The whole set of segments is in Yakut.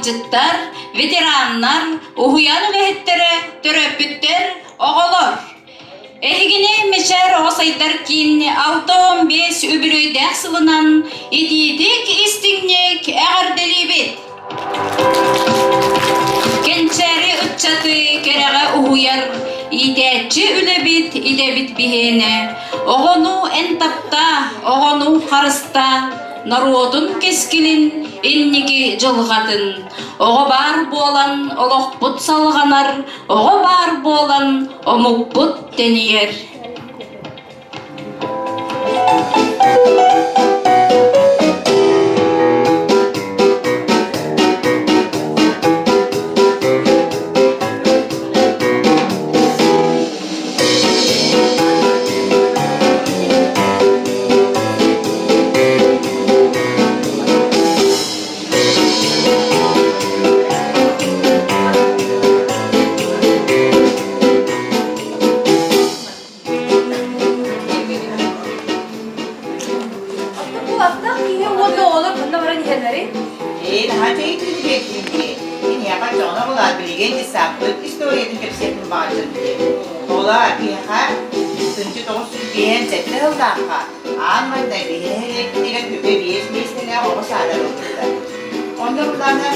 ыалдьыттар, ветераннар, уһуйаан үлэһиттэрэ, төрөппүттэр, оҕолор! Эһигини Мичээр оҕо сайдар киин 65 үбүлүөйдээх сылынан итиитик истиҥник эҕэрдэлиибит! Кэнчээри ыччаты кэрэҕэ уһуйар иитээччи үлэбит идэбит биһиэнэ. Оҕону эн таптаа, оҕону харыстаа, норуотун кэскилин, инники дьылҕатын. Оҕо баар буолан олохпут салҕанар, оҕо баар буолан омукпут тэнийэр. Кулактах киһи уонна оҕолор ханна баран иһэллэрий? Ээ, наһаа чэйдиин диэтиҥ Киниэхэ дьоно булаар билигин десаппыт историятын кэпсиэхпин баҕардым диэн. Оҕолоор, биһиэхэ 1957 сыллаахха аан маҥнай биһи нэһилиэкпитигэр күбэ биэс миэстэлээх оҕо саада ылбыта. Онно былаана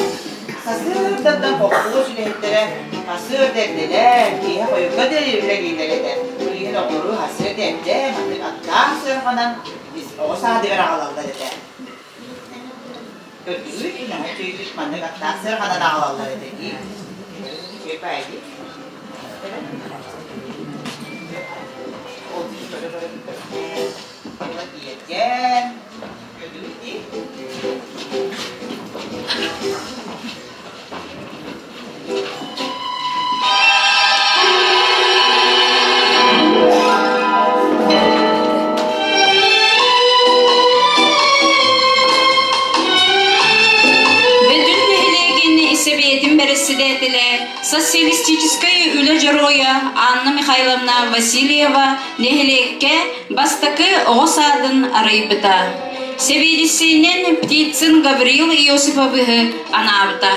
Сарсыардаттан холкуос үлэһиттэрэ сарсыарда эрдэлээн, киэһэ хойукка диэри үлэлииллэр этэ. Ол иһин оҕолору сарсыарда эрдэ маннык аттаах сыарҕанан оҕо саадыгар аҕалаллар этэ. Көрдүгүт, наһаа үчүгэйдик маннык аттаах сыарҕанан аҕалаллар этэ дии. Үчүгэй баайы дии. Ол көрө-көрө Онно тиийэргэн, көрдүгүт дии. Бөтүн нэһилиэгин Сэбиэтин бэрэссэдээтэлэ, социалистическай үлэ дьоруойа Анна Михайловна Васильева нэһилиэккэ бастакы оҕо саадын арыйбыта. Сэбиэдиссэйинэн Птицын Гаврил Иосифовиһы анаабыта.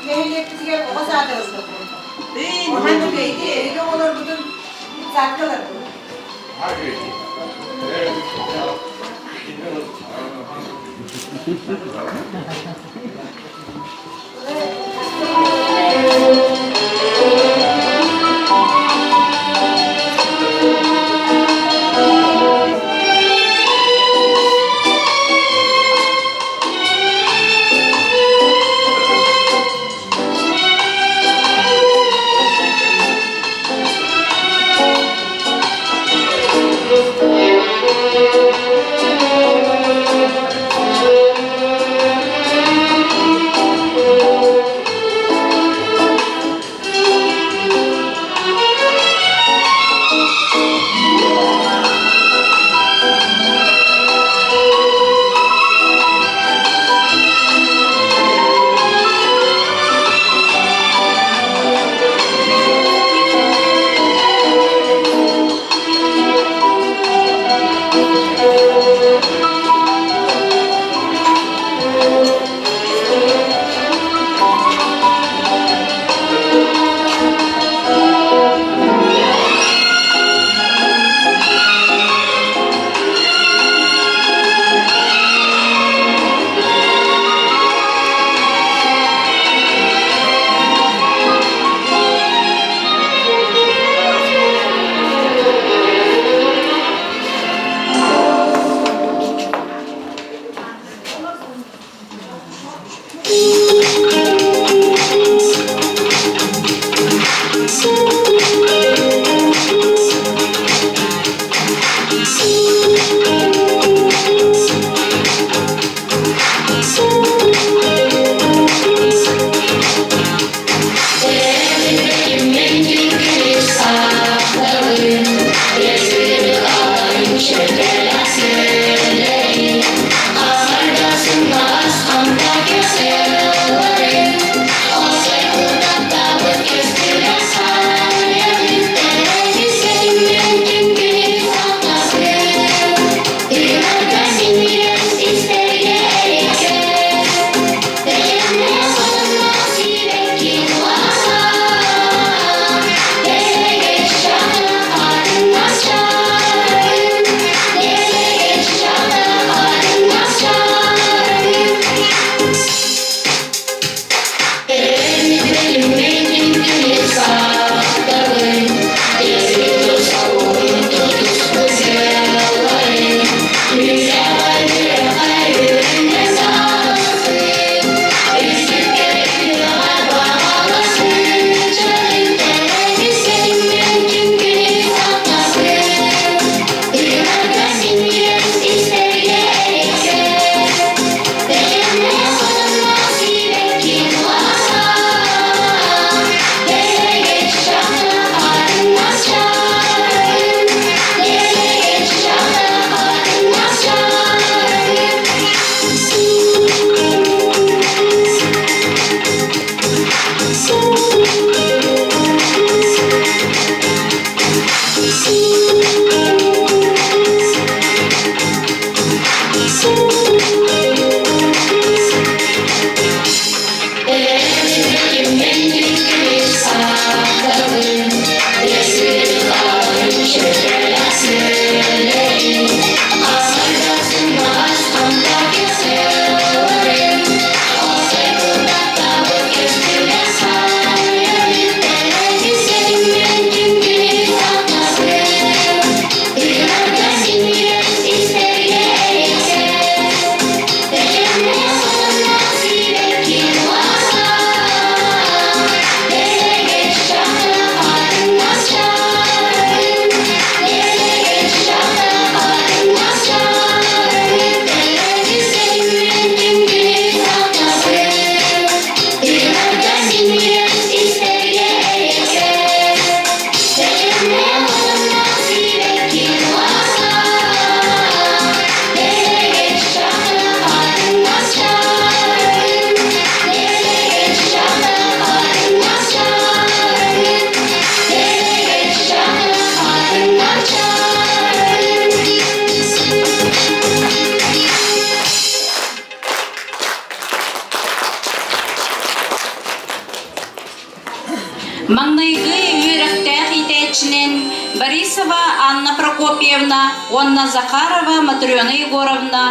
Нэһилиэкпитигэр оҕо саада ылбыппыт. Эһиги оҕолорбутун саакка ыларбыт. Борисова Анна Прокопьевна уонна Захарова Матрена Егоровна,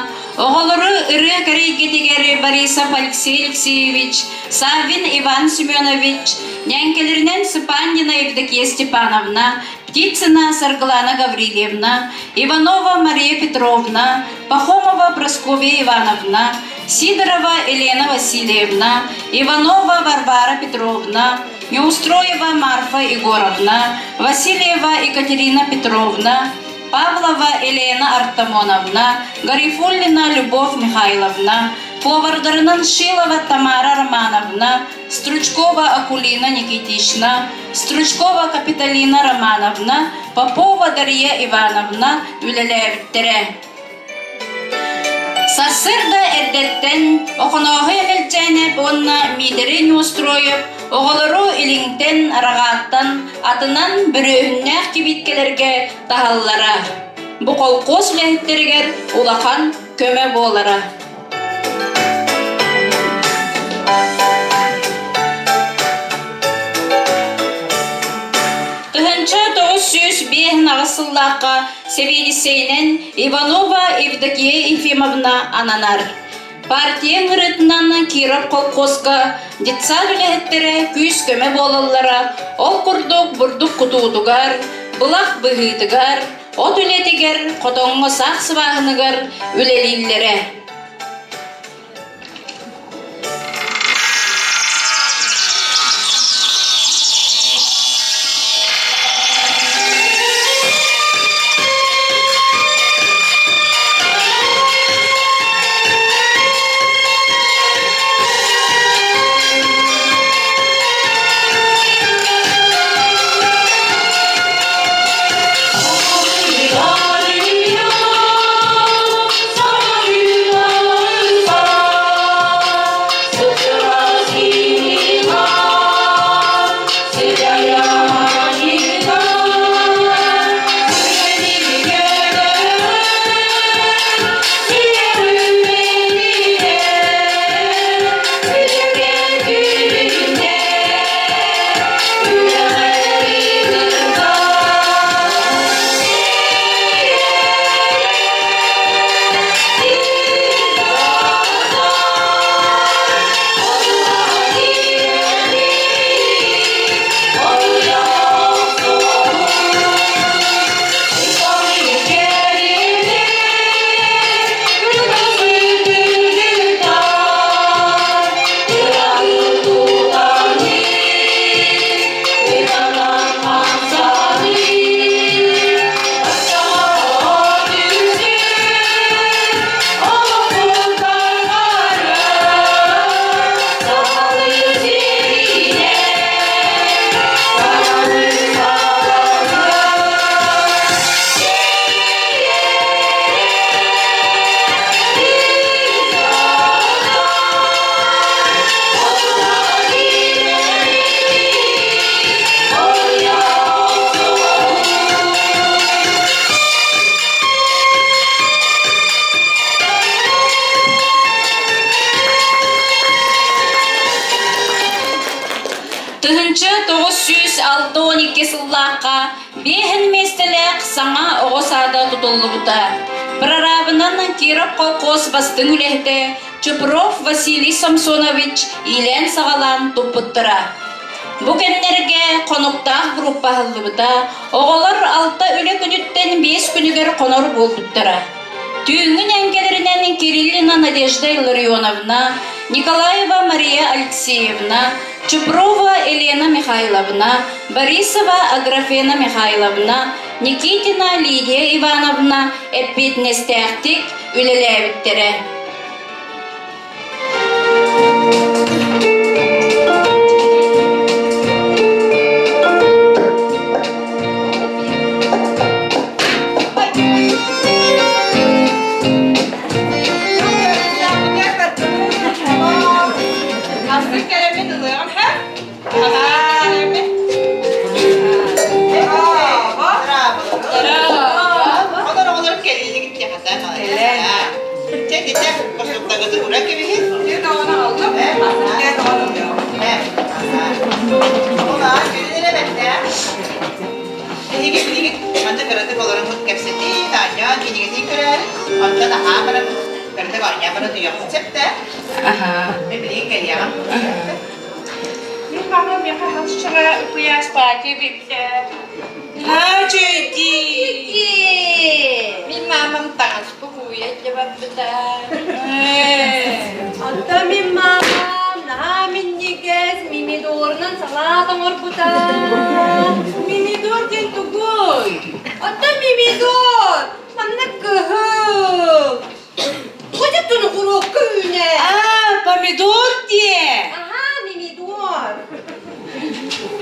оҕолору ырыа кэриэйгитигэр Борисов Алексей Алексеевич, Саввин Иван Семенович, ньээҥкэлэринэн Сыпаннина Евдокия Степановна, Птицына Саргылана Гаврильевна, Иванова Мария Петровна, Пахомова Прасковья Ивановна, Сидорова Елена Васильевна, Иванова Варвара Петровна, Неустроева Марфа Егоровна, Васильева Екатерина Петровна, Павлова Елена Артамоновна, Гарифуллина Любовь Михайловна, повардарынан Шилова Тамара Романовна, Стручкова Акулина Никитична, Стручкова Капиталина Романовна, Попова Дарья Ивановна үлэлээбиттэрэ. Сарсыарда эрдэттэн Охонооһой Эмэлдьээнэп уонна Миитэрэй Неустроев оҕолору илиҥтэн, арҕааттан атынан бүрүөһүннээх кибииткэлэргэ таһаллара. Бу холкуос үлэһиттэригэр улахан көмө буолара. 1905 сыллаахха сэбиэдиссэйинэн Иванова Евдокия Ефимовна ананар. Партия ыҥырыытынан Киров колхозка детсад үлэһиттэрэ күүс-көмө буолаллара, ол курдук бурдук кутуутугар, былах быһыытыгар, от үлэтигэр, хотоҥҥо саах сыбааһыныгар үлэлииллэрэ. 1962 сыллаахха биэһин миэстэлээх саҥа оҕо саада тутуллубута. Прорабынан Киров колхоз бастыҥ үлэһитэ Чупров Василий Самсонович иилээн-саҕалаан туппуттара. Бу кэмнэргэ хонуктаах группа аһыллыбыта, оҕолор алта үлэ күнүттэн биэс күнүгэр хонор буолбуттара. Түүҥҥү ньээҥкэлэринэн Кириллина Надежда Илларионовна, Николаева Мария Алексеевна, Чупрова Елена Михайловна, Борисова Аграфена Михайловна, Никитина Лидия Ивановна эппиэтинэстээхтик үлэлээбиттэрэ. Манна кыратык олорон кэпсэтин, оонньоон, кинигэтин көрөөрү, онтон аһаан баран, кыратык оонньоон баран утуйуохпут сөп да? Мин билигин кэлиэҕим. Мин мама миэхэ хасчаҕа утуйаас паати биппитэ. Дии. Мин мамам таҥаспы хууйа илдьэ барбыта. Оттон мин мамам наһаа минньигэс мимидорунан салаат оҥорбута. Мимидор диэн тугуй? Оттон мимидор манна кыһыл. Хоть туну курокка үүнэр. А, помидор диэ. Аха, мимидор.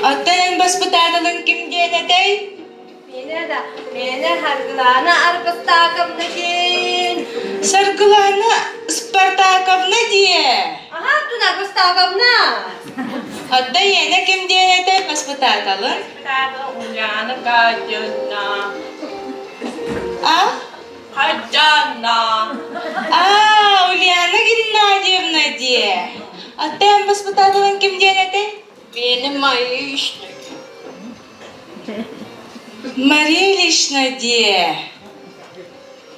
Оттон эн баспытааталын ким диэн этэй? Миэнэ да, миэнэ Саргылаана Арбастааковна диэн. Саргылаана Спартаковна диэ. Аха, тун Арбастааковна. Отто ийэнэ ким диэн этэй баспытааталын? Ульяна Катюна. А? Хаджанна. А, Ульяна Геннадьевна диэ. Отто эн баспытааталын ким диэн этэй? Миэнэ Майя Ильична. Мария Ильична диэ.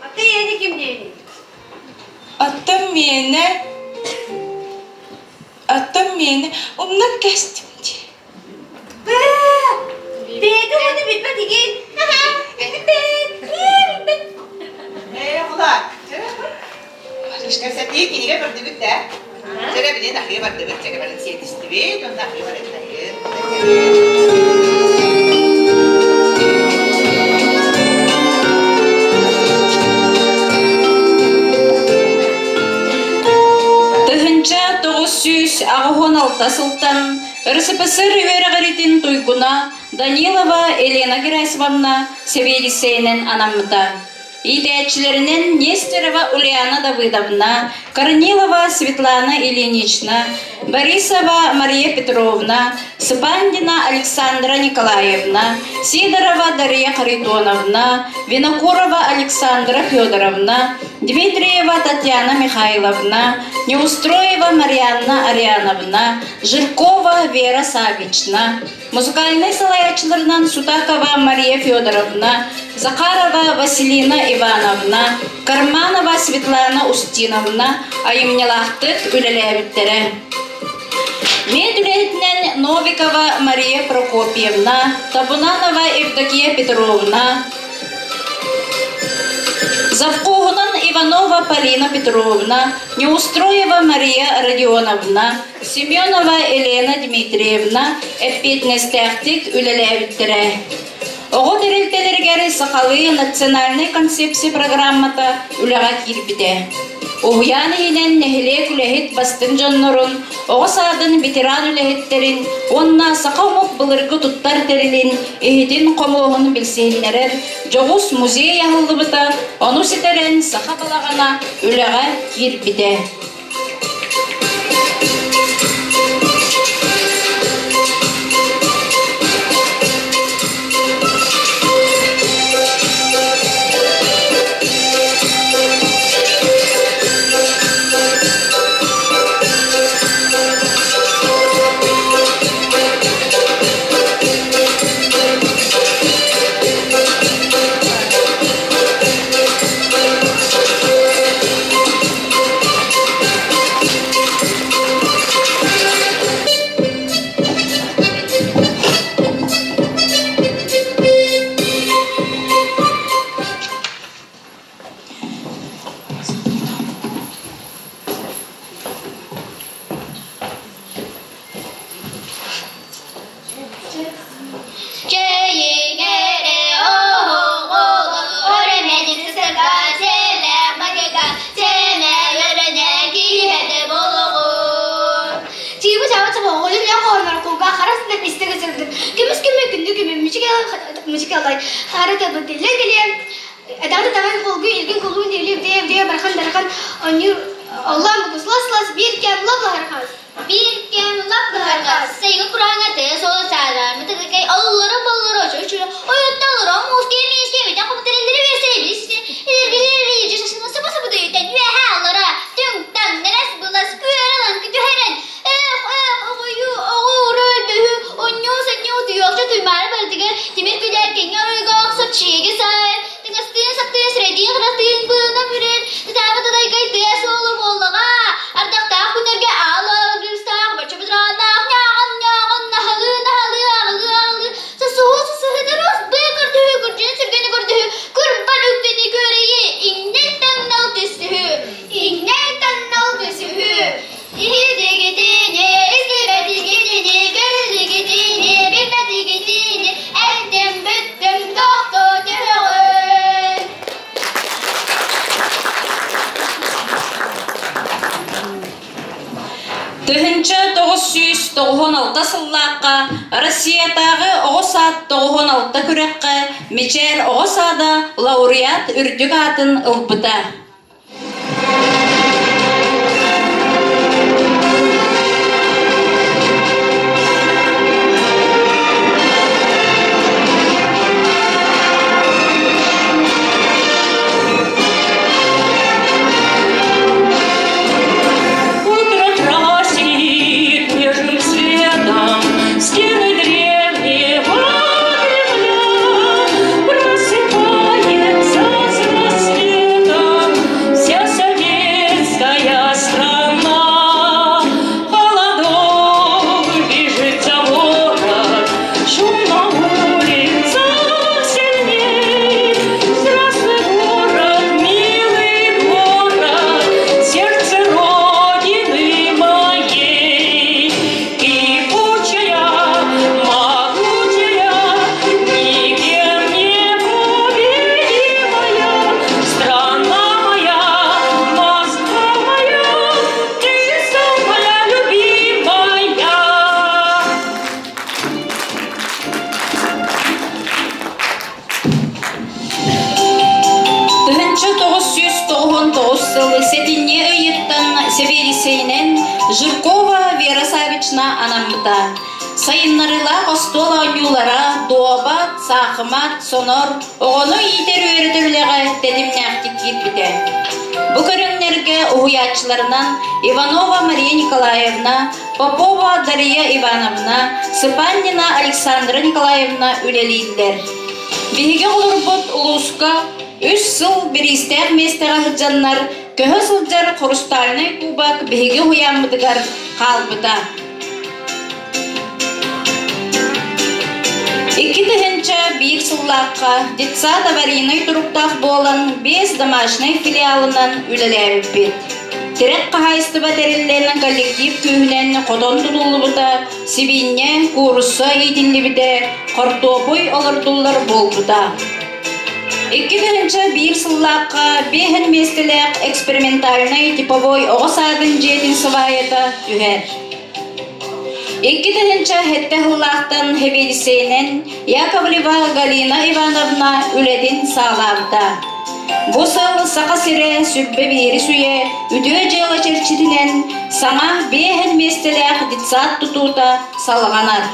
А ты ийэни ким диэний? Оттон миэнэ, оттон миэнэ умнан кэстим дии. Бэ, бэйэтэ уонна билбэт игин. Билбэт, билбэт. Ээ, кулак. Кэпсэтии кинигэ көрдүгүт да? Чэрэ билин ахыы бардыбыт, чэрэ барын сиэтистибит, онно ахыы барыттайын. 1986 сылтан РСФСР үөрэҕиритин туйгуна Данилова Елена Герасимовна сэбиэдиссэйинэн анаммыта. Иитээччилэринэн Нестерова Ульяна Давыдовна, Корнилова Светлана Ильинична, Борисова Мария Петровна, Сыпандина Александра Николаевна, Сидорова Дарья Харитоновна, Винокурова Александра Федоровна, Дмитриева Татьяна Михайловна, Неустроева Марианна Ариановна, Жиркова Вера Савична, Музыкальнай салайааччыларынан Сутакова Мария Федоровна, Захарова Василина Ивановна, Карманова Светлана Устиновна айымньылаахтык үлэлээбиттэрэ. Мед үлэһитинэн Новикова Мария Прокопьевна, Табунанова Евдокия Петровна, Завхоһунан Иванова Полина Петровна, Неустроева Мария Родионовна, Семенова Елена Дмитриевна эппиэтинэстээхтик үлэлээбиттэрэ. Оҕо тэрилтэлэригэр сахалыы национальнай концепция программата үлэҕэ киирбитэ. Уһуйаан иһинэн нэһилиэк үлэһит бастыҥ дьоннорун, оҕо саадын ветеран үлэһиттэрин уонна саха омук былыргы туттар тэрилин, иһитин-хомуоһун билсиһиннэрэр дьоҕус музей аһыллыбыта, ону ситэрэн саха балаҕана үлэҕэ киирбитэ. Чэйиҥ эрэ оһоҕолор, өрөмөнүн сыга сэлэх магыга, сэмэ өрөнө киһэтэ болоҕун. Чиыбы чаба чоҕоҕолун яхоонор кулга харасынан истэгэ сылдын. Көмүс көмө күндү көмө мүчүк алай. Хары табытылла келем. Эдагы таван холгу илгин кулуун дели бде бде бархан дархан онюр Аллам куслас бир кем лап Биир кэм лап быһарга сайгы кураҥа тыа суола саарааммыт тыгыкай оллоро боллоро чочура ойутталларо муус кэмиискэ бүтэн хомутариллери үөсэ билисти илэргилери жашына сыба сыба дөйтен үөһэ аллара түҥ-таҥ нэлэс былас күөрэ лаҥкы түһэрэн эх эх оҕойу оҕо уру өлбөһү онньуу санньуу туйуохча туймаара барытыгар тимир күдээр кэҥҥэ оройго охсор чиэгэ 1996 сыллаахха Россиятааҕы оҕо саад 96 күрэххэ Мичээр оҕо саада лауреат үрдүк аатын ылбыта. Утро красит нежным светом стены древнего Кремля. Просыпается с рассветом вся советская страна. Холодок бежит за ворот, шум на улицах сильней. Здравствуй, город, милый город, сердце Родины моей. Кипучая, могучая, никем не победимая, страна моя, Москва моя, ты самая любимая. 1999 сыл сэтинньи ыйыттан сэбиэдиссэйинэн Жиркова Вера Савична анаммыта. Сайыннарыылаах остуол оонньуулара, дуобат, саахымат, сонор, оҕону иитэр үөрэтэр үлэҕэ тэтимнээхтик киирбитэ. Бу көрүҥнэргэ уһуйааччыларынан Иванова Мария Николаевна, Попова Дария Ивановна, Сыпаннина Александра Николаевна үлэлииллэр. Биһиги оҕолорбут улууска үс сыл бириистээх миэстэҕэ сылдьаннар, көһө сылдьар хрустальнай кубок биһиги уһуйааммытыгар хаалбыта. 2001 сыллаахха детсад аварийнай туруктаах буолан биэс домашнай филиалынан үлэлээбиппит. Тирэх хаһаайыстыба тэриллэн коллектив күүһүнэн хотон тутуллубута, сибиинньэ, куурусса иитиллибитэ, хортуопуй олордуллар буолбута. 2001 сыллаахха биэһин миэстэлээх экспериментальнай типовой оҕо саадын дьиэтин сыбаайата түһэр. 2007 сыллаахтан сэбиэдиссэйинэн Яковлева Галина Ивановна үлэтин саҕалаабыта. Бу сыл Саха сирэ сүрбэ биирис үйэ үтүө дьыала чэрчитинэн саҥа биэһин миэстэлээх детсад тутуута салҕанар.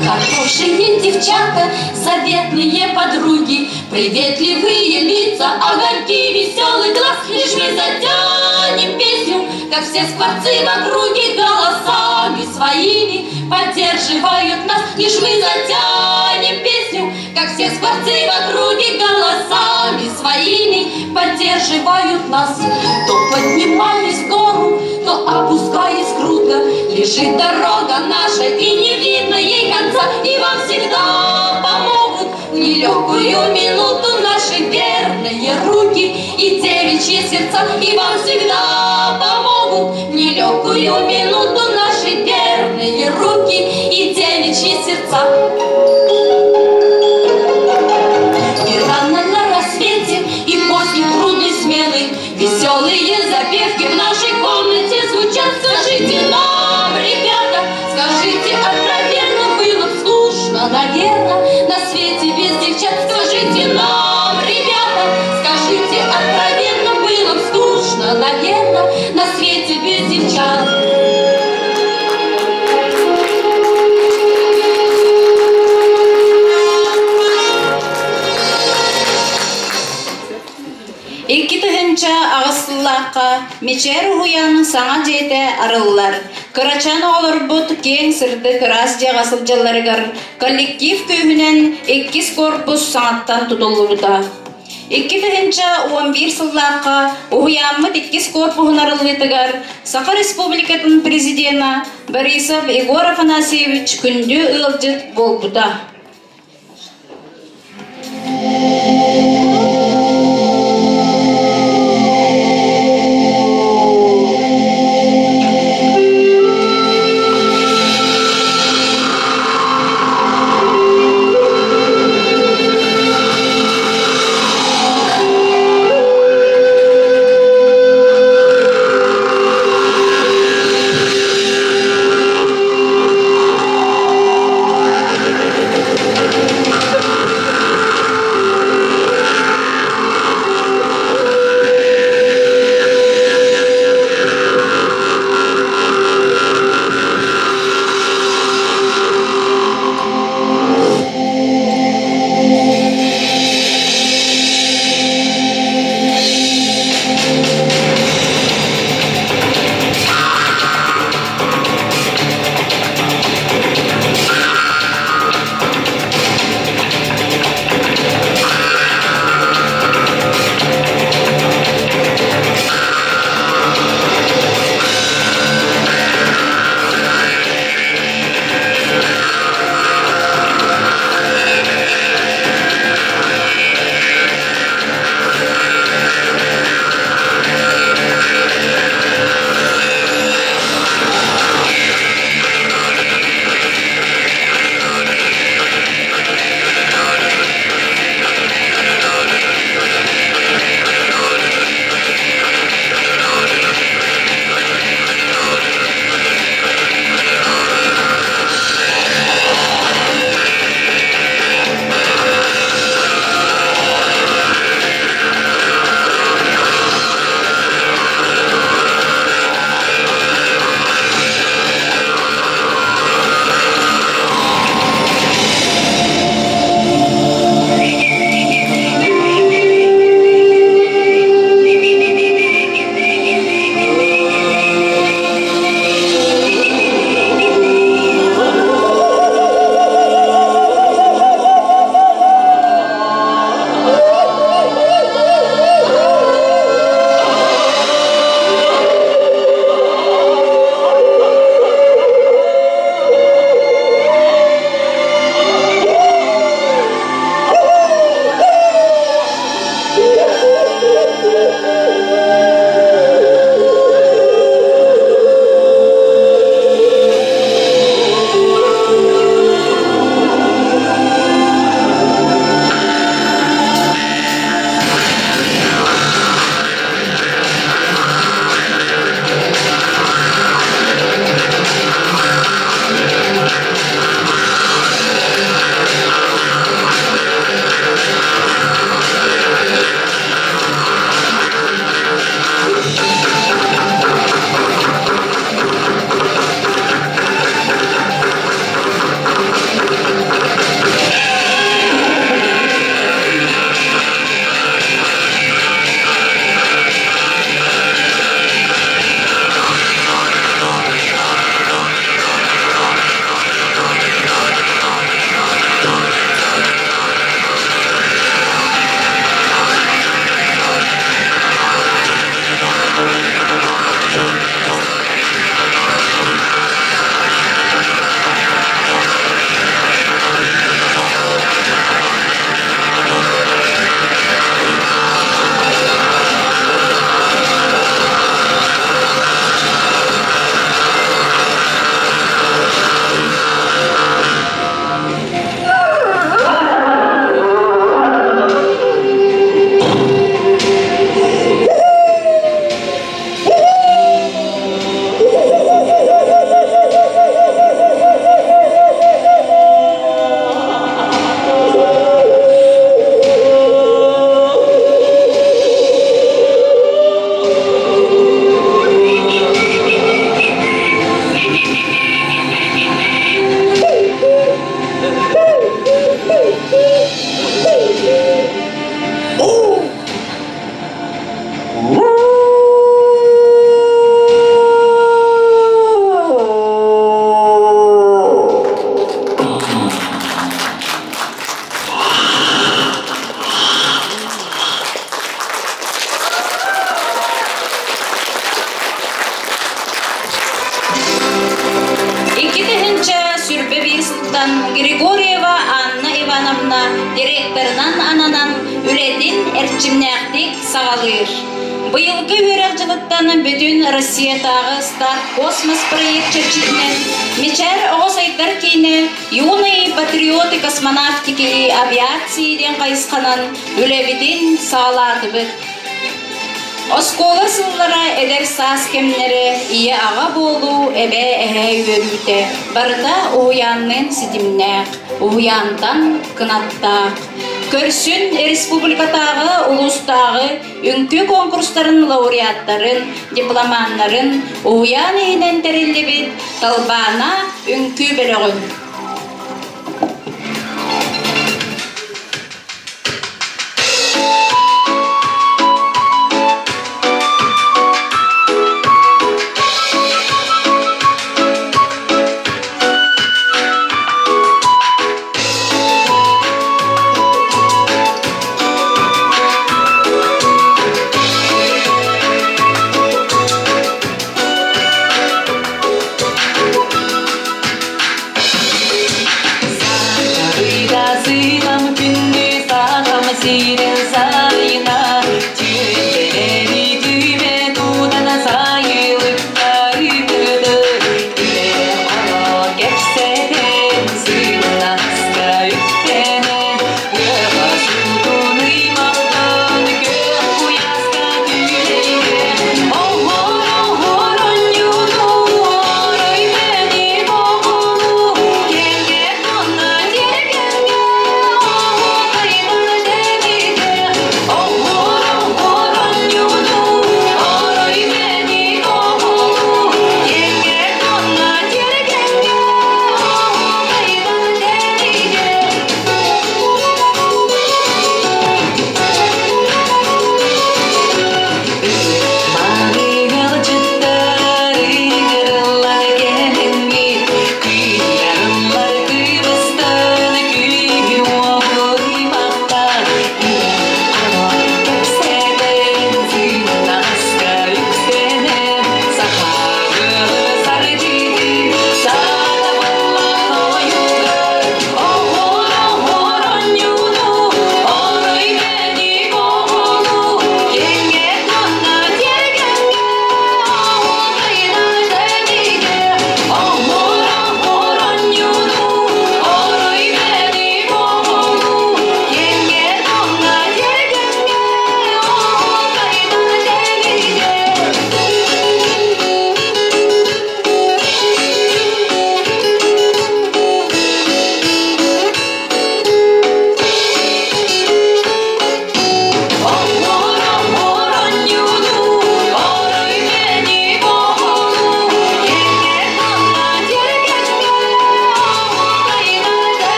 Хорошие девчата, заветные подруги, Приветливые лица, огоньки веселый глаз. Лишь мы затянем песню, как все скворцы в округе голосами своими поддерживают нас. Лишь мы затянем песню, как все скворцы в округе голосами своими поддерживают нас. То поднимаясь в гору, то опускаясь круто, лежит дорога наша, и не видно ей конца, и вам всегда помогут в нелегкую минуту наши верные руки и девичьи сердца, и вам всегда помогут в нелегкую минуту наши верные руки и девичьи сердца. И рано на рассвете, и после трудной смены Веселые запевки в нашей комнате звучат. Скажите нам, ребята, скажите откровенно, было б скучно, наверное, на свете без девчат. Скажите нам, ребята, скажите откровенно, было б скучно, наверное, на свете без девчат. 2008 сыллаахха Мичээр уһуйаан саҥа дьиэтэ арыллар. Кырачаан оҕолорбут киэҥ сырдык ыраас дьиэҕэ сылдьалларыгар коллектив күүһүнэн иккис корпус саҥаттан тутуллубута. 2011 сыллаахха уһуйааммыт иккис корпуһун арыллыытыгар Саха Республикатын президена Борисов Егор Афанасьевич күндү ыалдьыт буолбута. Григорьева Анна Ивановна директорынан ананан үлэтин эрчимнээхтик саҕалыыр. Быйылгы үөрэх дьылыттан бүтүн Россиятааҕы Старт Космос проект чэрчитинэн Мичээр оҕо сайдар киинэ «Юные патриоты космонавтики и авиации» диэн хайысханан үлэбитин саҕалаатыбыт. Оскуола сыллара эдэр саас кэмнэрэ ийэ-аҕа буолуу, эбээ-эһээ үөрүүтэ барыта уһуйаанныын ситимнээх, уһуйаантан кынаттаах. Көрсүн республикатааҕы, улуустааҕы үҥкүү конкурстарын лауреаттарын, дипломаннарын уһуйаан иһинэн тэриллибит Талбаана үҥкүү бөлөҕүн.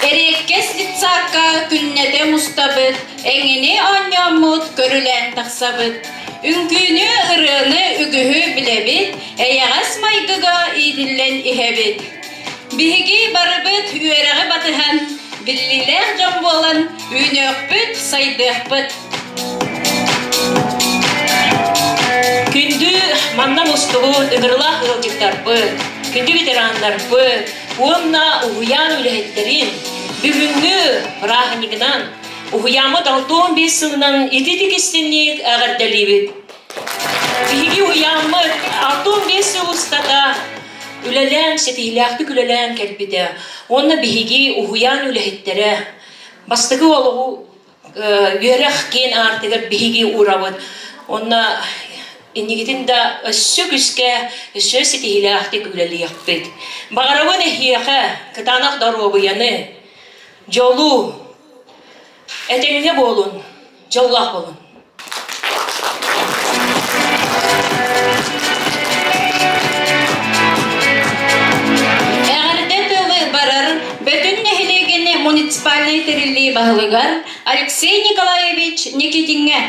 Эриэккэс детсадка күннэтэ мустабыт, эҥини оонньооммут, көрүлээн тахсабыт. Үҥкүүнү, ырыаны, үгүһү билэбит, эйэҕэс майгыга иитиллэн иһэбит. Биһиги барыбыт үөрэҕи батыһан, биллиилээх дьон буолан үүнүөхпүт, сайдыахпыт. Күндү манна мустубут ыҥырылаах ыалдьыттарбыт, күндү ветераннарбыт уонна уһуйаан үлэһиттэрин бүгүҥҥү бырааһынньыгынан уһуйааммыт 65 сылынан ититик истинник эҕэрдэлиибит. Биһиги уһуйааммыт 65 сыл устата үлэлээн, ситиһиилээхтик үлэлээн кэлбитэ. Уонна биһиги уһуйаан үлэһиттэрэ бастакы олоҕу үөрэх киэн аартыгар биһиги уурабыт. Онно иннигитин да өссө күүскэ, өссө ситиһиилээхтик үлэлиэхпит. Баҕарабын эһиэхэ кытаанах доруобуйаны, дьолу, этэҥҥэ буолун, дьоллоох буолун. Эҕэрдэ тылы барар Бөтүн нэһилиэгин муниципальнай муниципальнай тэриллии баһылыгар Алексей Николаевич Никитиҥҥэ.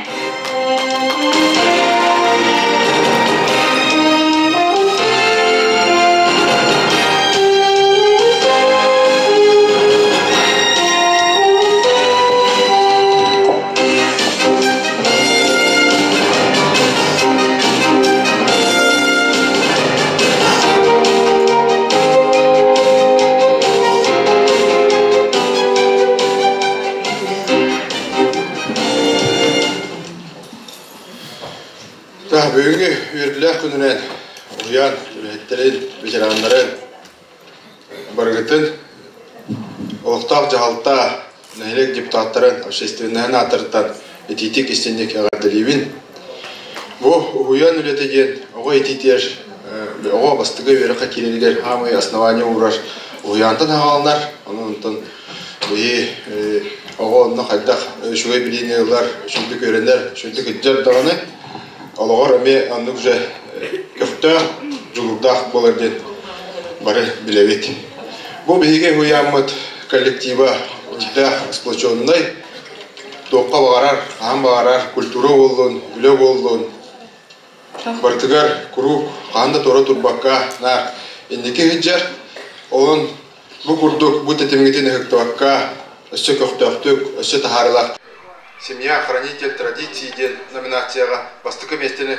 Бүгүҥҥү үөрүүлээх күнүнэн уһуйаан үлэһиттэрин, ветераннарын барыгытын олохтоох дьаһалта, нэһилиэк депутаттарын, общественноһын ааттарыттан итиитик истинник эҕэрдэлиибин. Бу уһуйаан үлэтэ диэн оҕо итиитигэр оҕо бастакы үөрэххэ киирэригэр хаамыы основание уурар уһуйаантан аҕаланар. Онон онтон биһи оҕо онно хайдах үчүгэй билиини ылар, үчүгдүк үөрэнэр, үчүгдүк илдьэр даҕаны олоҕор эмиэ оннук же көхтөөх, дьулуурдаах буолар диэн бары билэбит. Бу биһиги уһуйааммыт коллектива үрдээх сплоченнай, туохха баҕарар, хаһан баҕарар культура буоллун, үлэ буоллун, барытыгар куруук хаһан да туора турбакка наар инники сылдьар. Онон бу курдук бу тэтимҥитин ыһыктыбакка, өссө көхтөөхтүк, өссө таһаарыылаах Семья хранитель традиций диэн номинацияҕа бастакы миэстэни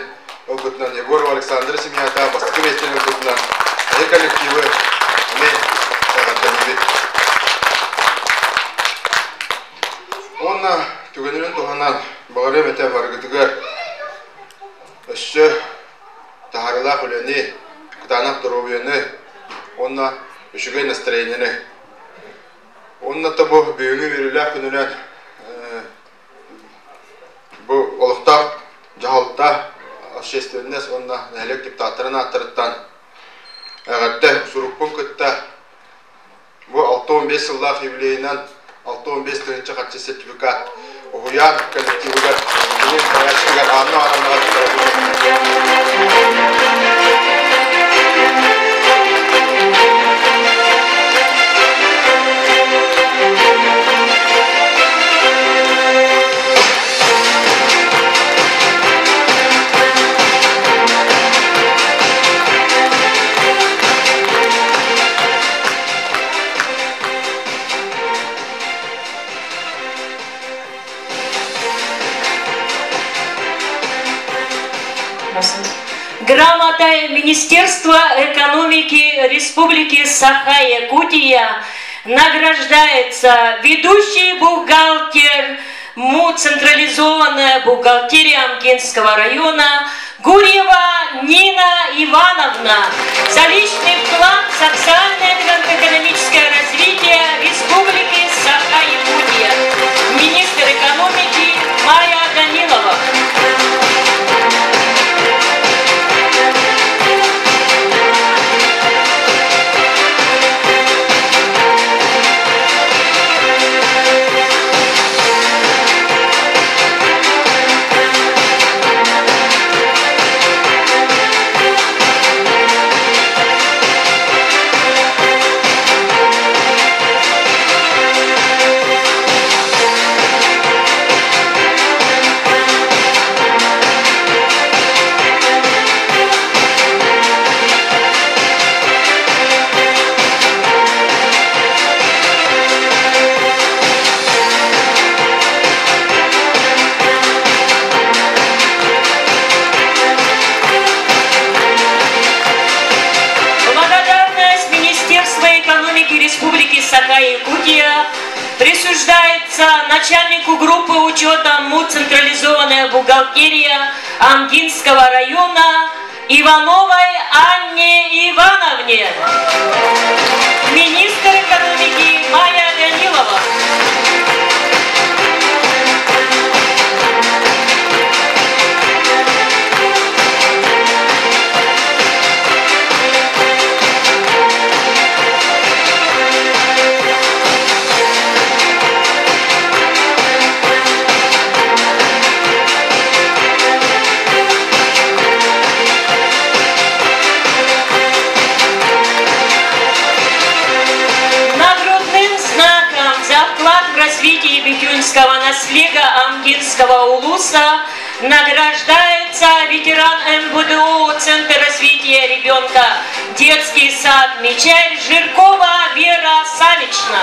ылбытынан Егорова Александра семьята бастакы миэстэни ылбытынан эһи коллективы эмиэ эҕэрдэлиибит. Уонна түгэнинэн туһанан баҕарыам этэ барыгытыгар өссө таһаарыылаах үлэни, кытаанах доруобуйаны уонна үчүгэй настроениены. Уонна да бу бүгүҥҥү үөрүүлээх күнүнэн бу олохтоох дьаһалта, общественность уонна нэһилиэк депутаттарын ааттарыттан эҕэрдэ сурукпун кытта бу 65 сыллаах юбилейынан 65 тыһыынча харчы сертификат уһуйаан коллективыгар кини салайааччытыгар Анна Ивановнаҕа Грамотой Министерства экономики Республики Саха-Якутия награждается ведущий бухгалтер МУ «Централизованная бухгалтерия Амгинского района» Гурьева Нина Ивановна за личный вклад в социально-экономическое развитие Республики Саха-Якутия. Министр экономики Майя Данилова. Благодарность Министерства экономики Республики Саха-Якутия присуждается начальнику группы учета МУ «Централизованная бухгалтерия» Амгинского района Ивановой Анне Ивановне. Министр экономики Майя Данилова. Нагрудным знаком за наслега Амгинского улуса награждается ветеран МВДУ Центр развития ребенка детский сад Мечель Жиркова Вера Савична.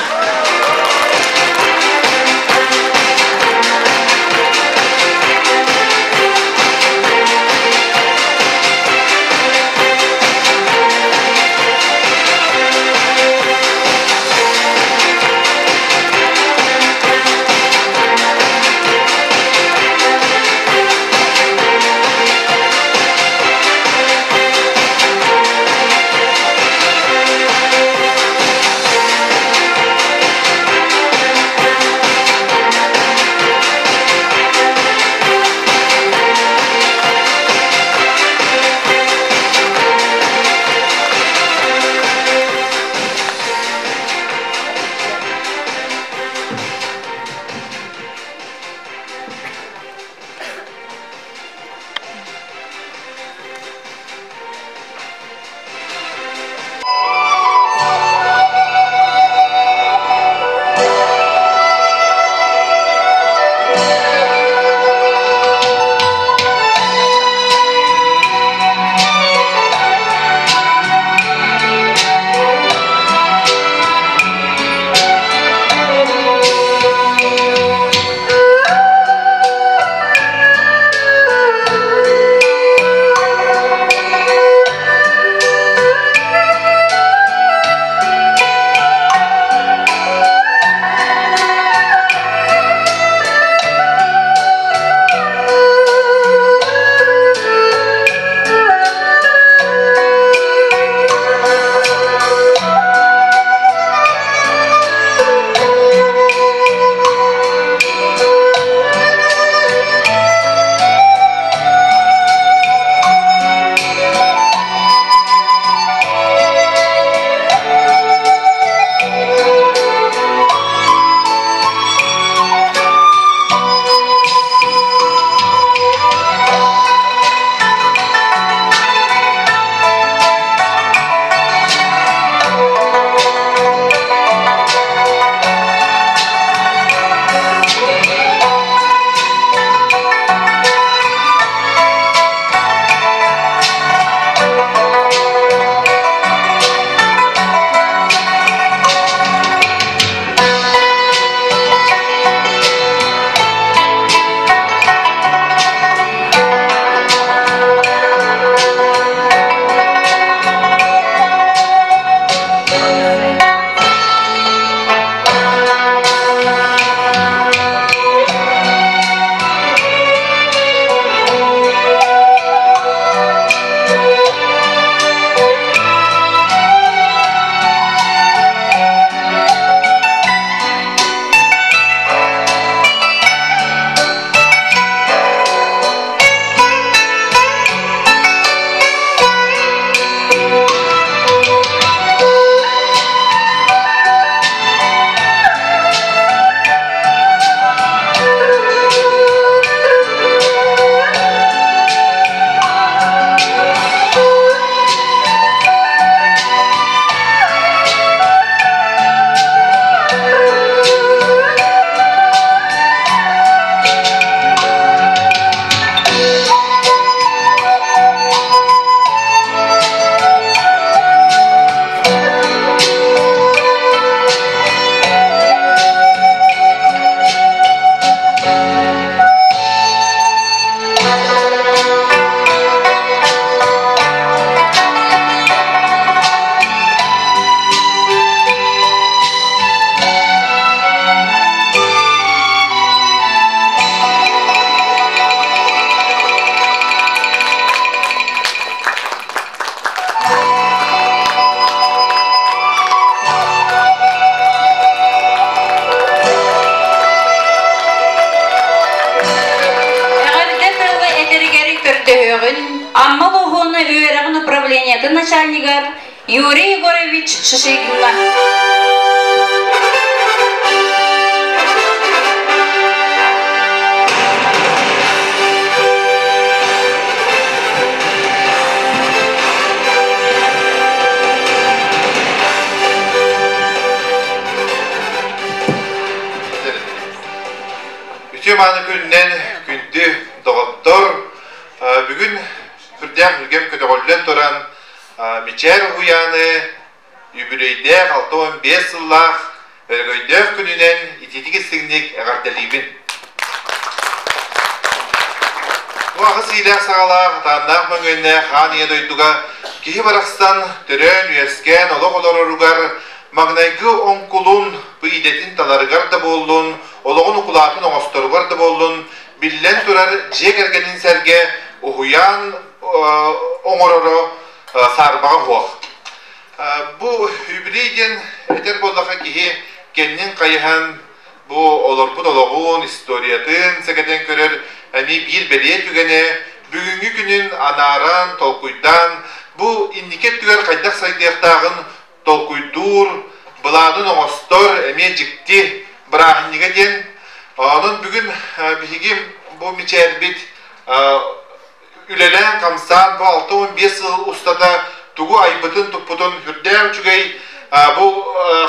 Эҕэрдэ тылы этэригэр көрдөһүөҕүн Амма улууһун үөрэҕин управлениетын начальнигар Юрий Егорович Шишигина. Үтүө мааны күнүнэн күндү доҕоттор, бүгүн сүрдээх үлгэм көтөҕүллэн туран Мичээр уһуйааны үбүлүөйдээх 65 сыллаах өрөгөйдөөх күнүнэн итиитик истиҥник эҕэрдэлиибин. Бу аҕыс иилээх-саҕалаах, атааннаах мөҥүөннээх аан ийэ дойдуга киһи барахсан төрөөн-үөскээн олох олороругар маҥнайгы оҥкулун, бу идэтин таларыгар да буоллун, олоҕун укулаатын оҥосторугар да буоллун, биллэн турар дьиэ кэргэнин сэргэ уһуйаан оҥороро саарбаҕа суох. Бу юбилей диэн этэр буоллахха киһи кэннин хайыһан бу олорбут олоҕун, историятын сэгэтэн көрөр эмиэ биир бэлиэ түгэнэ бүгүҥҥү күнүн анааран, толкуйдаан бу инники өттүгэр хайдах сайдыахтааҕын толкуйдуур, былаанын оҥостор эмиэ дьикти бырааһынньыга диэн. Онон бүгүн биһиги бу мичээрбит үлэлээн-хамсаан бу 65 сыл устата тугу айбытын-туппутун сүрдээх үчүгэй бу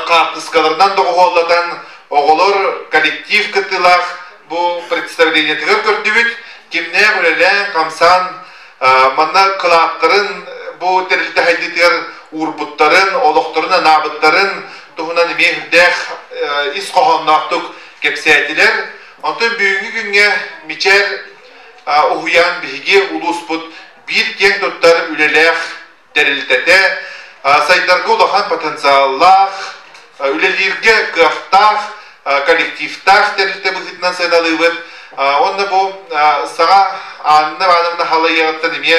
хаартыскаларынан доҕуһуоллатан оҕолор коллектив кыттыылаах бу представлениетыгар көрдүбүт. Кимнээх үлэлээн-хамсаан манна кылааттарын бу тэрилтэ хайдыытыгар уурбуттарын, олохторун анаабыттарын туһунан эмиэ сүрдээх ис хоһоонноохтук кэпсээтилэр. Онтон бүгүҥҥү күҥҥэ Мичээр уһуйаан биһиги улууспут биир киэҥ туттар үлэлээх тэрилтэтэ, сайдарга улахан потенциаллаах, үлэлииргэ кыахтаах, коллективтаах тэрилтэ быһыытынан сыаналыыбыт. Уонна бу саҥа Анна Ивановна халайыаҕыттан эмиэ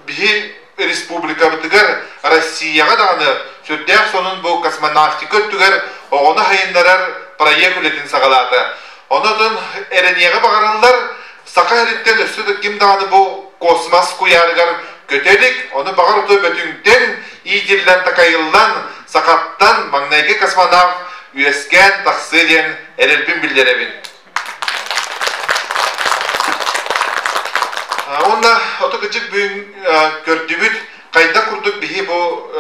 биһи республикабытыгар, Россияҕа даҕаны сүрдээх сонун бу космонавтика өттүгэр оҕону сайыннарар проект үлэтин саҕалаата. Онон эрэниэҕи баҕарыллар, Саха сириттэн өссө да ким даҕаны бу космос куйаарыгар көтө илик, ону баҕар оту Бөтүҥтэн иитиллэн такайыллан, сахаттан маҥнайгы космонавт үөскээн тахсыа диэн эрэлбин биллэрэбин. Уонна ото кыдьык бүгүн көрдүбүт, хайдах курдук биһи бу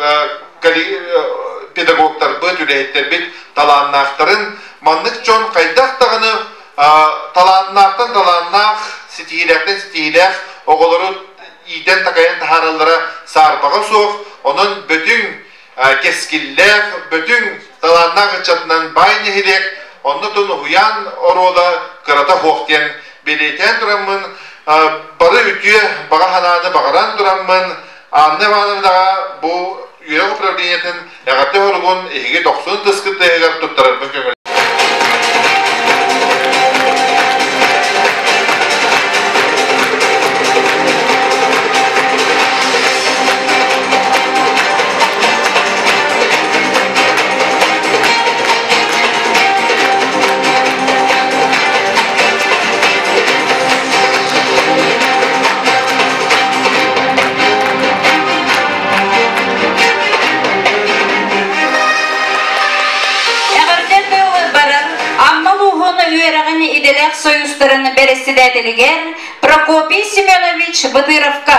педагогтарбыт, үлэһиттэрбит талааннаахтарын, маннык дьон хайдах даҕаны талааннаахтан талааннаах, ситиһиилээхтэн ситиһиилээх оҕолору иитэн-такайан таһаараллара саарбаҕа суох. Онон Бөтүҥ кэскиллээх, Бөтүҥ талааннаах ыччатынан баай нэһилиэк, онно тун уһуйаан оруола кырата суох диэн бэлиэтээн тураммын, бары үтүө баҕа санааны баҕаран тураммын, Анна Ивановнаҕа бу үөрэх управлениетын эҕэрдэ хоругун эһиги дохсун тыскыт тыаһыгар туттарарбын көҥүл. Эҕэрдэ тыл барар Амма улууһун үөрэҕин идэлээх союзтарын бэрэссэдээтэлигэр Прокопий Семенович Бытыровка.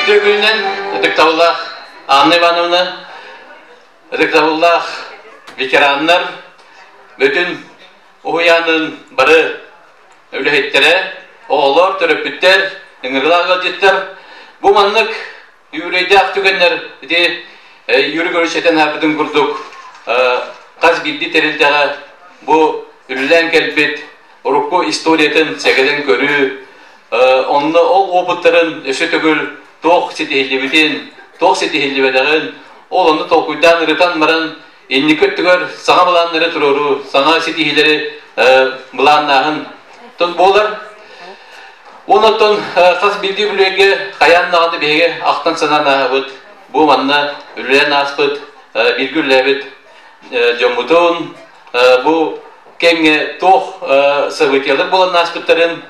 Үтүө күнүнэн ытыктабыллаах Анна Ивановна, ытыктабыллаах ветераннар, бүтүн уһуйаанын бары үлэһиттэрэ, оҕолор, төрөппүттэр, ыҥырыылаах ыалдьыттар бу маннык үбүлүөйдээх түгэннэр ити Юрий Григорьевич этэн аһарбытын курдук хас биирдии тэрилтэҕэ бу үлэлээн кэлбит урукку историятын сэгэтэн көрүү, онно ол опыттарын өссө төгүл туох ситиһиллибитин, туох ситиһиллибэтэҕин, ол онно толкуйдаан ырытан баран инники өттүгэр саҥа былааннары туруоруу, саҥа ситиһиилэри былааннааһын буолар. Онон хас биирдии бүлүөйгэ хайаан даҕаны биһиги ахтан санаан ааһабыт. Бу манна үлэлээн ааспыт, бииргэ үлэлээбит дьоммутун, бу кэмҥэ туох событиелар буолан ааспыттарын.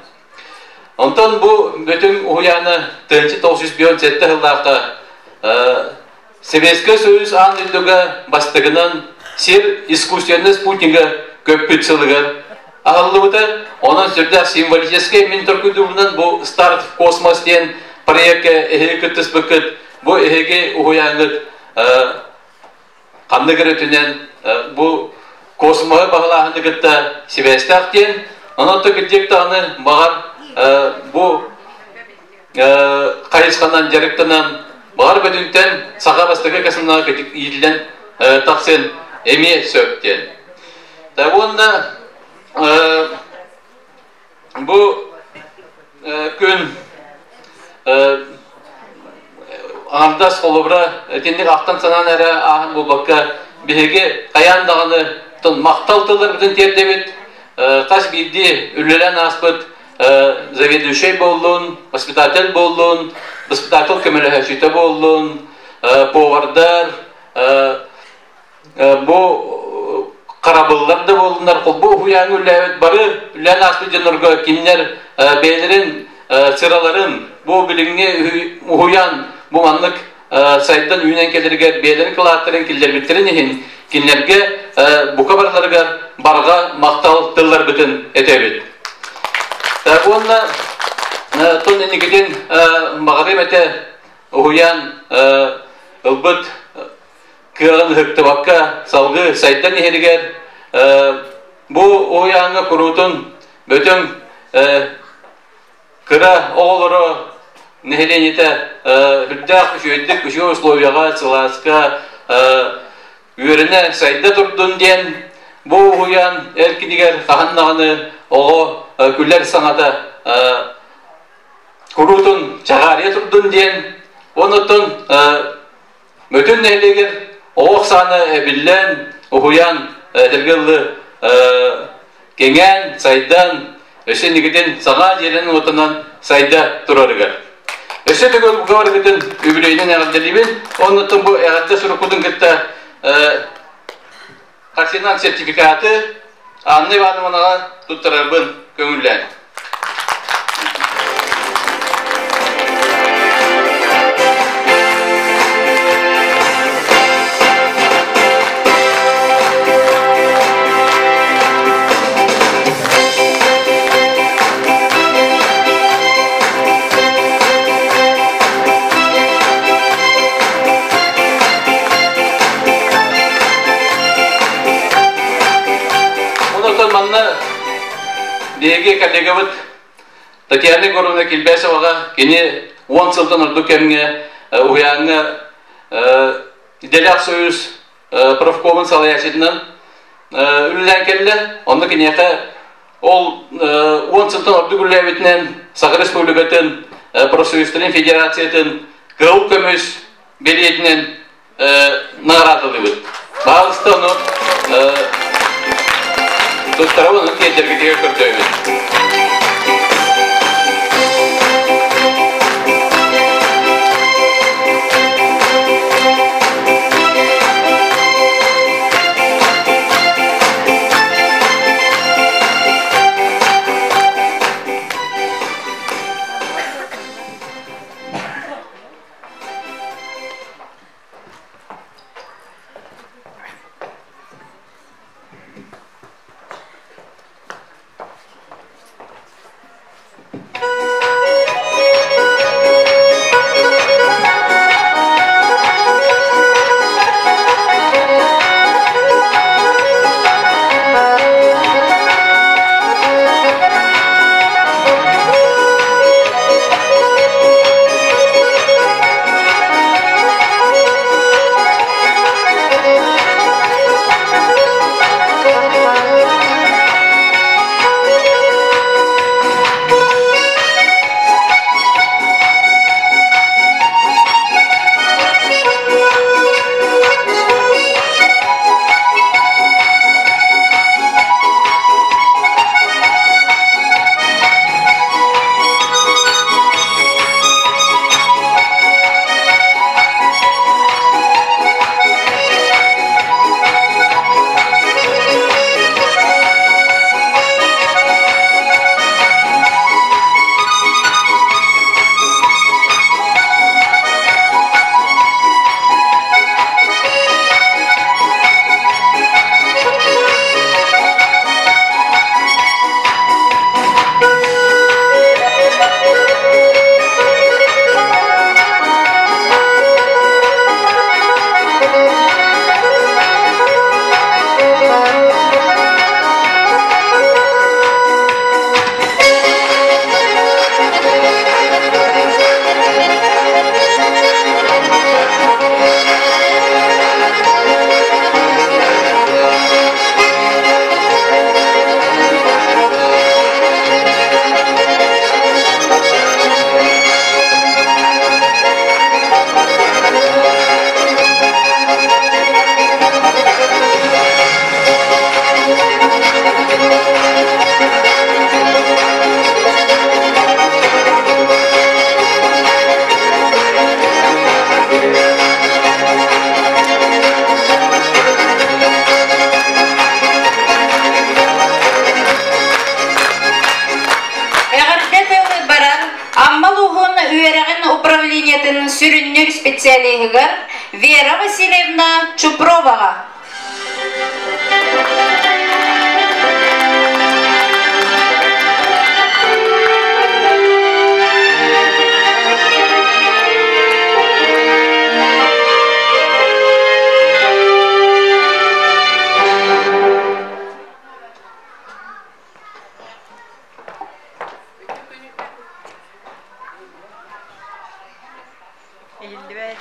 Онтон бу бүтүн уһуйааны 1997 сыллаахха Советскай Союз аан дойдуга бастакынан сир искусственнай спутнига көппүт сылыгар аһыллыбыта. Онон сүрдээх символическай мин толкуйдуубунан бу «Старт в космос» диэн проекка эһиги кыттыспыккыт, бу эһиги уһуйааҥҥыт ханнык эрэ өттүнэн бу космоһы баһылааһыны кытта сибээстээх диэн. Онон кырдьык даҕаны баҕар бу хайысханан дьарыктанан баҕар бөтүнтэн саха бастакы космонавт иитиллэн тахсын эмиэ сөп диэн. Уонна бу күн аҥардас холобура итинник ахтан-санаан эрэ ааһан буолбакка биһиги хайаан даҕаны махтал тылларбытын тиэрдэбит хас биирдии үлэлээн ааспыт заведующай буоллун, воспитатель буоллун, воспитатель көмөлөһөөччүтэ буоллун, повардар, бу харабыллар да буоллуннар, холбу уһуйааҥҥа үлэлээбит бары үлэлээн ааспыт дьоннорго кинилэр бэйэлэрин сыраларын бу билиҥҥи уһуйаан бу маннык сайдан үүнэн кэлэригэр бэйэлэрин кылааттарын киллэрбиттэрин иһин кинилэргэ бука барыларыгар барҕа махтал тылларбытын этэбит. Уонна тон инникитин баҕарыам этэ уһуйаан ылбыт кыаҕын ыһыктыбакка салгыы сайдан иһэригэр бу уһуйааҥҥа куруутун бөтөҥ кыра оҕолоро нэһилиэнньэтэ үрдээх үчүгэйдик үчүгэй условияҕа сылааска үөрэнэ сайда турдун диэн бу уһуйаан эркинигэр хаһан даҕаны оҕо күлэр саҥата куруутун чаҕаарыйа турдун диэн онуттан Мөтүн нэһилиэгэр оҕо ахсаана эбиллэн, уһуйаан этэргэ дылы кэҥээн, сайдан, өссө инникитин саҥа дьиэлэн-уотунан сайда турарыгар. Өссө төгүл бука үбүлүөйүнэн эҕэрдэлиибин. Оннуттан бу эҕэрдэ суруккутун кытта харчынан сертификаты Анна Ивановнаҕа туттарарбын көҥүллээн. Онон манна биһиги коллегабыт Татьяна Егоровна Килбэсоваҕа кини 10 сылтан ордук кэмҥэ уһуйааҥҥа идэлээх союз профкомун салайааччытынан үлэлээн кэллэ. Онно киниэхэ ол 10 сылтан ордук үлэлээбитинэн Саха Республикатын профсоюзтарын федерациятын кыһыл көмүс бэлиэтинэн наҕараадалыыбыт. Баҕалыста ону туттарабын, ону тиэрдэргитигэр көрдөһөбүн. специалиһыгар Вера Васильевна Чупроваҕа. Иһиллибэт.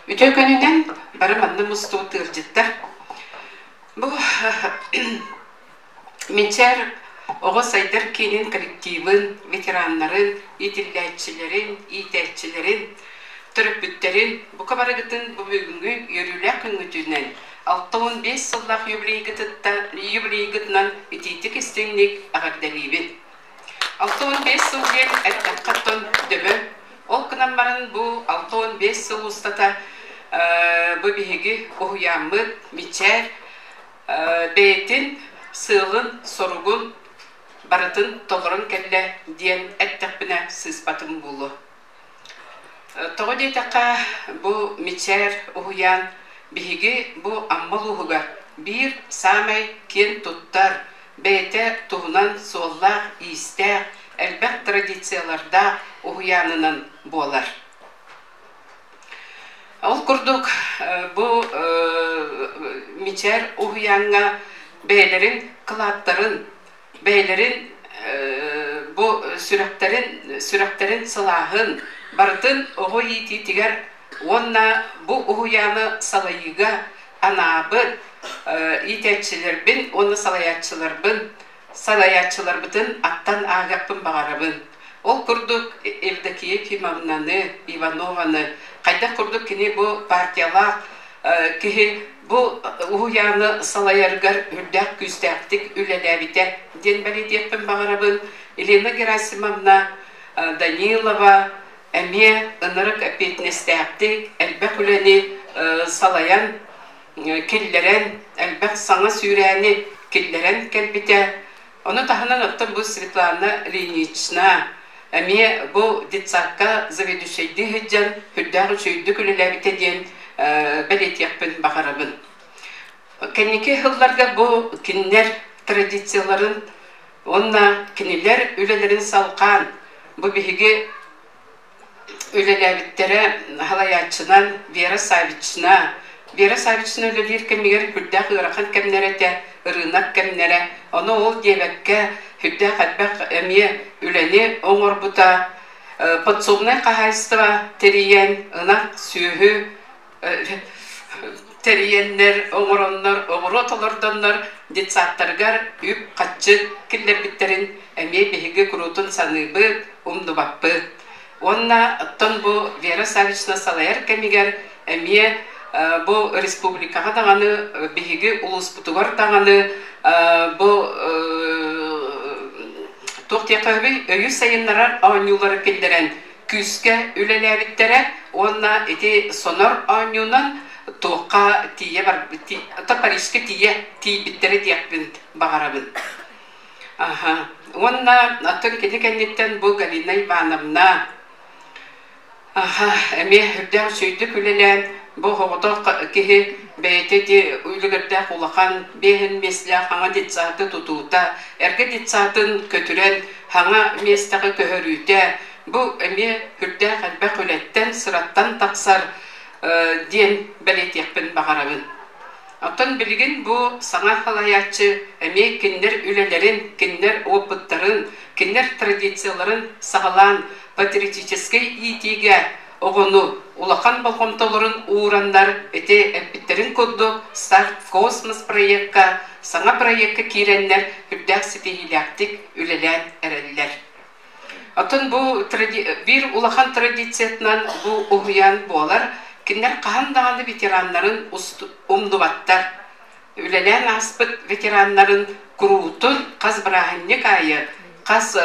Үтүө күнүнэн бары манна мустубут ыалдьыттар. Бу Минчээр оҕо сайдар киинин коллективын, ветераннарын, иитиллээччилэрин, иитээччилэрин, төрөппүттэрин бука барыгытын бу бүгүҥҥү үөрүүлээх күҥҥүтүнэн 65 сыллаах юбилейгытынан итиитик-истиҥник эҕэрдэлиибин. 65 сыл диэн эттэххэ оттон дөбө. Ол гынан баран бу 65 сыл устата бу биһиги уһуйааммыт Мичээр бэйэтин сыалын-соругун барытын толорон кэллэ диэн эттэхпинэ сыыспатым буолуо. Тоҕо диэтэххэ, бу Мичээр уһуйаан биһиги бу Амма улууһугар биир саамай киэн туттар, бэйэтэ туһунан суоллаах-иистээх, элбэх традициялардаах уһуйаанынан буолар. Ол курдук бу Мичээр уһуйааҥҥа бэйэлэрин кылааттарын бэйэлэрин бу сүрэхтэрин сүрэхтэрин сылааһын барытын оҕо иитиитигэр уонна бу уһуйааны салайыыга анаабыт иитээччилэрбин уонна салайааччыларбын салайааччыларбытын аттан ааһыахпын баҕарабын. Ол курдук Евдокия Ефимовнаны, Иванованы хайдах курдук кини бу партиялаах киһи бу уһуйааны салайарыгар үрдээх күүстээхтик үлэлээбитэ диэн бэлиэтиэхпин баҕарабын. Елена Герасимовна Данилова эмиэ ынырык эппиэтинэстээхтик элбэх үлэни салайан киллэрэн, элбэх саҥа сүүрээни киллэрэн кэлбитэ. Ону таһынан оттон бу Светлана Ильинична эмиэ бу детсадка заведующайдыы сылдьан сүрдээх үчүгэйдик үлэлээбитэ диэн бэлиэтиэхпин баҕарабын. Кэнники сылларга бу кинилэр традицияларын уонна кинилэр үлэлэрин салҕаан бу биһиги үлэлээбиттэрэ салайааччынан Вера Савична. Вера Савична үлэлиир кэмигэр сүрдээх ыарахан кэмнэр этэ, ырыынак кэмнэрэ. Ону ол диэбэккэ, сүрдээх элбэх эмиэ үлэни оҥорбута. Подсобнай хаһаайыстыба тэрийэн, ынах, сүөһү тэрийэннэр, оҥороннор, оҕуруот олордоннор детсадтарыгар үп-харчы киллэрбиттэрин эмиэ биһиги куруутун саныыбыт, умнубаппыт. Уонна оттон бу Вера Савична салайар кэмигэр эмиэ бу республикаҕа даҕаны, биһиги улууспутугар даҕаны бу туох диэххэ сөбүй, өйү сайыннарар оонньуулары киллэрэн күүскэ үлэлээбиттэрэ уонна ити сонор оонньуунан туохха тиийэ барбыт Парижка тиийэ тиийбиттэрэ диэхпин баҕарабын. Аха. Уонна оттон кини кэнниттэн бу Галина Ивановна аха эмиэ үрдээх үчүгэйдик үлэлээн бу оҕотох киһи бэйэтэ ити үлүгэрдээх улахан биэһин миэстэлээх хаҥа детсады тутуута, эргэ детсадын көтүрэн хаҥа миэстэҕэ көһөрүүтэ Бу эмиэ сүрдээх элбэх үлэттэн, сыраттан тахсар диэн бэлиэтиэхпин баҕарабын. Оттон билигин бу саҥа салайааччы эмиэ кинилэр үлэлэрин, кинилэр опыттарын, кинилэр традицияларын саҕалаан патриотическай иитиигэ оҕону улахан болҕомтолорун уураннар ити эппиттэрин курдук Старт космос проекка, саҥа проекка киирэннэр үрдээх ситиһиилээхтик үлэлээн эрэллэр. Оттон бу биир улахан традициятынан бу уһуйаан буолар. Кинилэр хаһан даҕаны ветераннарын умнубаттар. үлэлээн ааспыт ветераннарын куруутун хас бырааһынньык аайы, хас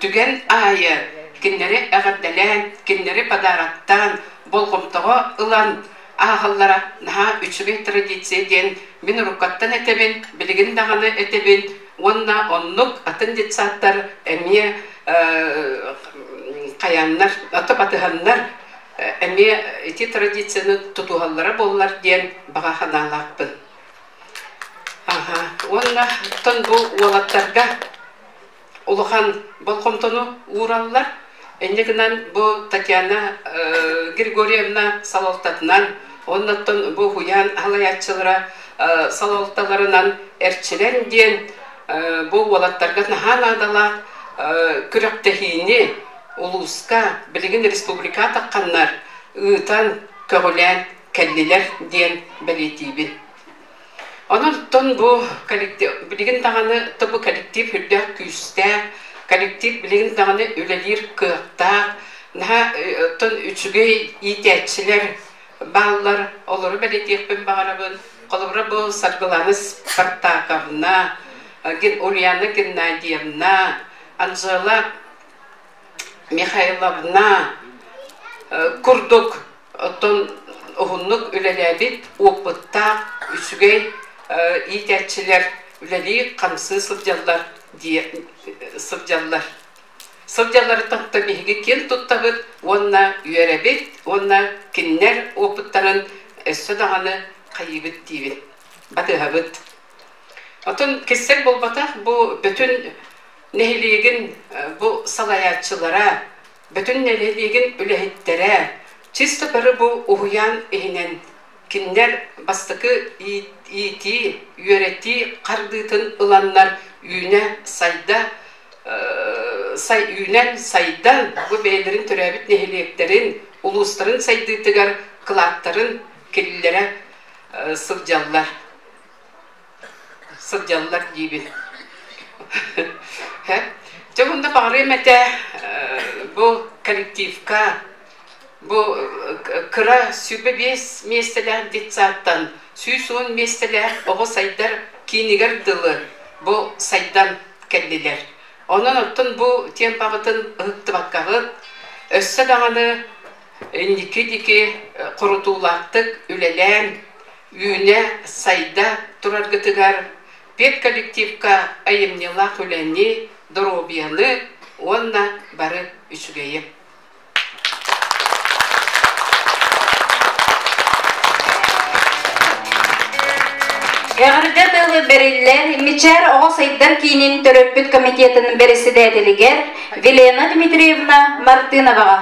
түгэн аайы кинилэри эҕэрдэлээн, кинилэри подароктаан, болҕомтоҕо ылан ааһаллара наһаа үчүгэй традиция диэн мин уруккаттан этэбин, билигин даҕаны этэбин уонна оннук атын детсадтар эмиэ хайааннар, аты батыһаннар эмиэ ити традицияны тутуһаллара буоллар диэн баҕа санаалаахпын. Аха. Уонна оттон бу уолаттарга улахан болҕомтону уураллар. Инньэ гынан бу Татьяна Григорьевна салалтатынан уонна оттон бу уһуйаан салайааччылара салалталарынан эрчилэн диэн бу уолаттарга наһаа наадалаах күрэхтэһиини улууска, билигин республика тахханнар ыытан, көҕүлээн кэллилэр диэн бэлиэтиибин. Онон оттон бу коллектив, билигин даҕаны бу коллектив үрдээх күүстээх, коллектив билигин даҕаны үлэлиир кыахтаах, наһаа оттон үчүгэй иитээччилэр бааллар, олору бэлиэтиэхпин баҕарабын. Холобура бу Саргылана Спартаковна, Ульяна Геннадьевна, Анжела Михайловна курдук оттон уһуннук үлэлээбит опыттаах үчүгэй иитээччилэр үлэлии-хамсыы сылдьаллар дии сылдьаллар. Сылдьалларыттан биһиги киэн туттабыт уонна үөрэбит уонна кинилэр опыттарын өссө даҕаны хайыыбыт диибин, батыһабыт. Оттон кистэл буолбатах бу бүтүн нэһилиэгин бу салайааччылара, бүтүн нэһилиэгин үлэһиттэрэ чисто бары бу уһуйаан иһинэн кинилэр бастакы иитии, үөрэтии хардыытын ыланнар үүнэ-сайда үүнэн сайдан бу бэйэлэрин төрөөбүт нэһилиэктэрин, улуустарын сайдыытыгар кылааттарын киллэрэ сылдьаллар. Сылдьаллар диибин. Дьэ уонна баҕарыам этэ бу коллективка бу кыра 25 миэстэлээх детсадтан 110 миэстэлээх оҕо сайдар киинигэр дылы бу сайдан кэллилэр. Онон оттон бу темпаҕытын ыһыктыбаккаҕыт өссө даҕаны инники диэки хорутуулаахтык үлэлээн үүнэ-сайда тураргытыгар педколлективка айымньылаах үлэни, доруобуйаны уонна бары үчүгэйи. Эҕэрдэ тылы бэриллэр Мичээр оҕо сайдар киинин төрөппүт комитетын бэрэссэдээтэлигэр Вилена Дмитриевна Мартыноваҕа.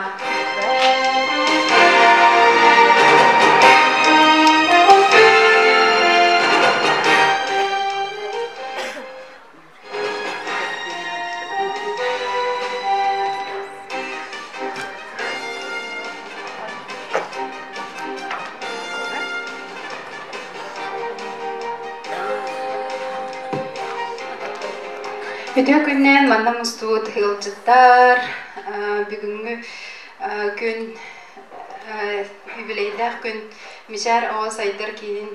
Үтүө күннээн манна мустубут ыалдьыттар бүгүҥҥү күн юбилейдаах күн Мичээр оҕо сайдар киинин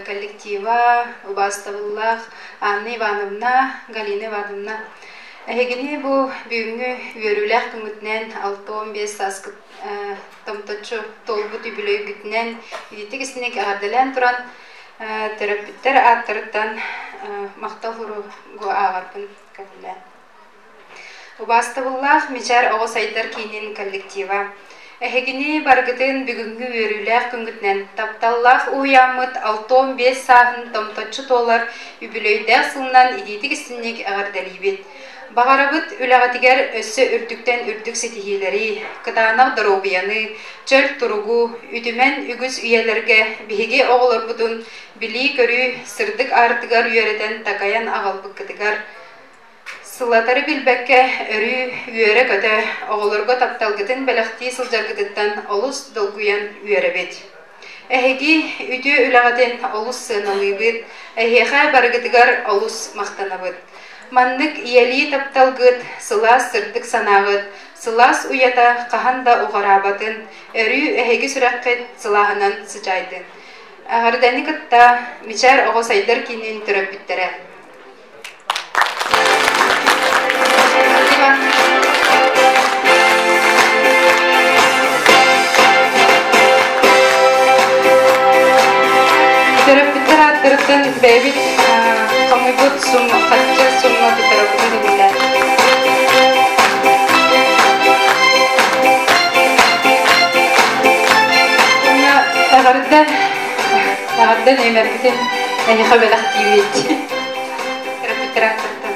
коллектива, убаастабыллаах Анна Ивановна, Галина Ивановна. Эһигини бу бүгүҥҥү үөрүүлээх күҥҥүтүнэн 65 сааскыт томточчу туолбут үбүлүөйгүтүнэн ититик истиник эҕэрдэлээн туран төрөппүттэр ааттарыттан махтал суругу ааҕарбын көҥүллээн. Убаастабыллаах Мичээр оҕо сайдар киинин коллектива, эһигини барыгытын бүгүҥҥү үөрүүлээх күҥҥүтүнэн тапталлаах уһуйааммыт 65 сааһын томточчу туолар үбүлүөйдээх сылынан итиитик-истинник эҕэрдэлиибит. Баҕарабыт үлэҕитигэр өссө үрдүктэн үрдүк ситиһиилэри, кытаанах доруобуйаны, чөл туругу, үтүмэн үгүс үйэлэргэ биһиги оҕолорбутун билии-көрүү сырдык аартыгар үөрэтэн такайан аҕалбыккытыгар Сылатары билбэккэ өрүү үөрэ-көтө, оҕолорго тапталгытын бэлэхтии сылдьаргытыттан олус долгуйан үөрэбит. Эһиги үтүө үлэҕитин олус сыаналыыбыт, эһиэхэ барыгытыгар олус махтанабыт. Маннык ийэлии тапталгыт, сылаас сырдык санааҕыт, сылаас уйата хаһан да уҕараабатын, өрүү эһиги сүрэххит сылааһынан сыдьаайдын. Эҕэрдэни кытта Мичээр оҕо сайдар киинин төрөппүттэрэ. Төрөппүттэр ааттарыттан бэйэбит хомуйбут сумма, харчы сумма туттарарбытын көҥүллээн. Уонна эҕэрдэ, эҕэрдэ нүөмэрбитин эһиэхэ бэлэхтиибит. Төрөппүттэр ааттарыттан.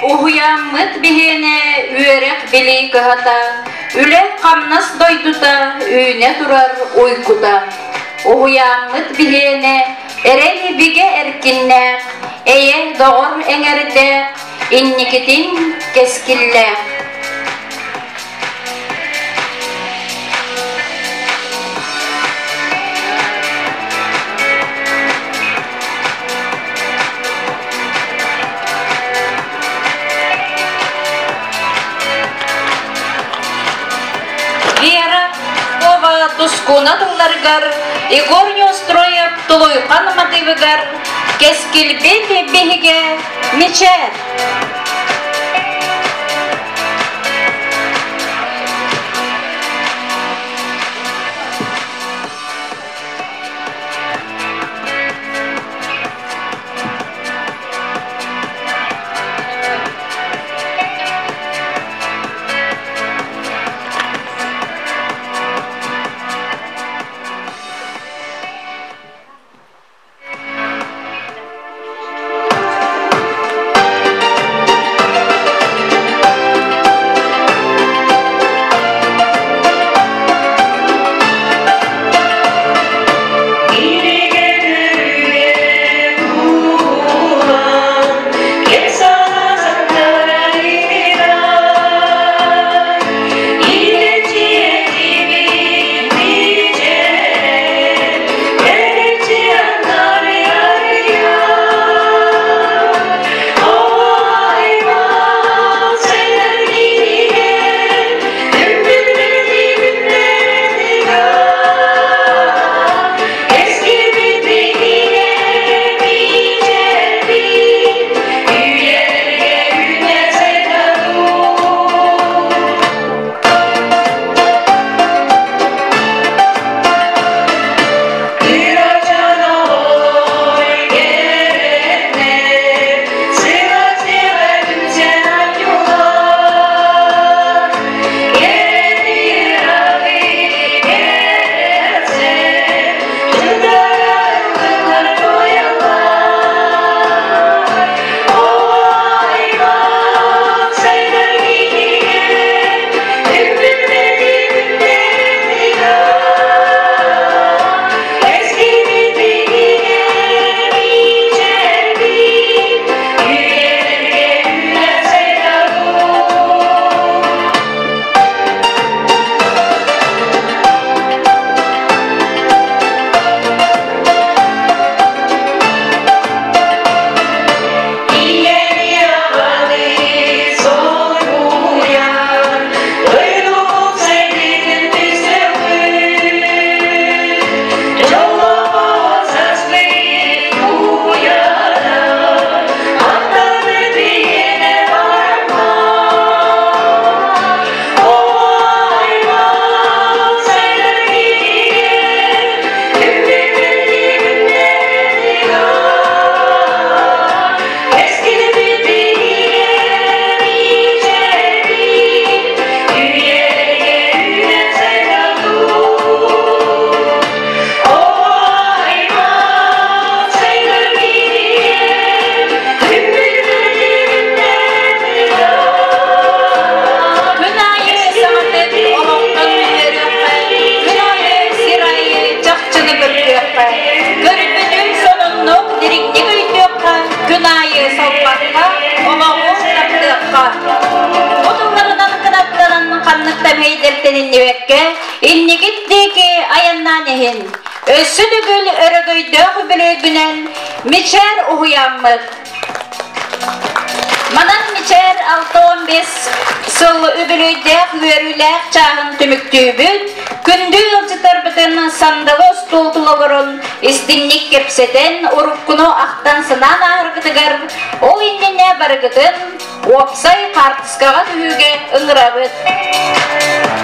Уһуйааммыт биһиэнэ үөрэх-билии кыһата, үлэ-хамнас дойдута үүнэ турар уйгута. Уһуйааммыт биһиэнэ эрэл бигэ эркиннээх, эйэ доҕор эҥэрдээх, инникитин кэскиллээх. Вера Попова Тускуна тылларыгар, Егор Неустроев Тулуйхан мотивыгар Кэскилбит биһигэ Мичээр. Күн аайы саҥатык олохтон үөрүөххэ, күн аайы сир аайы чахчыны көрдүөххэ, көрбүтү сонуннук дириҥник өйдүөххэ, күн аайы салпакка, олоҕу таптыахха. Бу тылларынан кынаттанан ханнык да мэйдэртэн иннибэккэ, иннигит диэки айаннаан иһин. Өссө төгүл өрөгөйдөөх үбүлүөйгүнэн Мичээр уһуйааммыт Манан Мичээр 65 сыл үбүлүөйдээх үөрүүлээх чааһын түмүктүүбүт. Күндү ыалдьыттарбытын сандалы остуол тула истиҥник кэпсэтэн, уруккуну ахтан-санаан ааһаргытыгар, ол иннинэ барыгытын уопсай хаартыскаҕа түһүүгэ ыҥырабыт.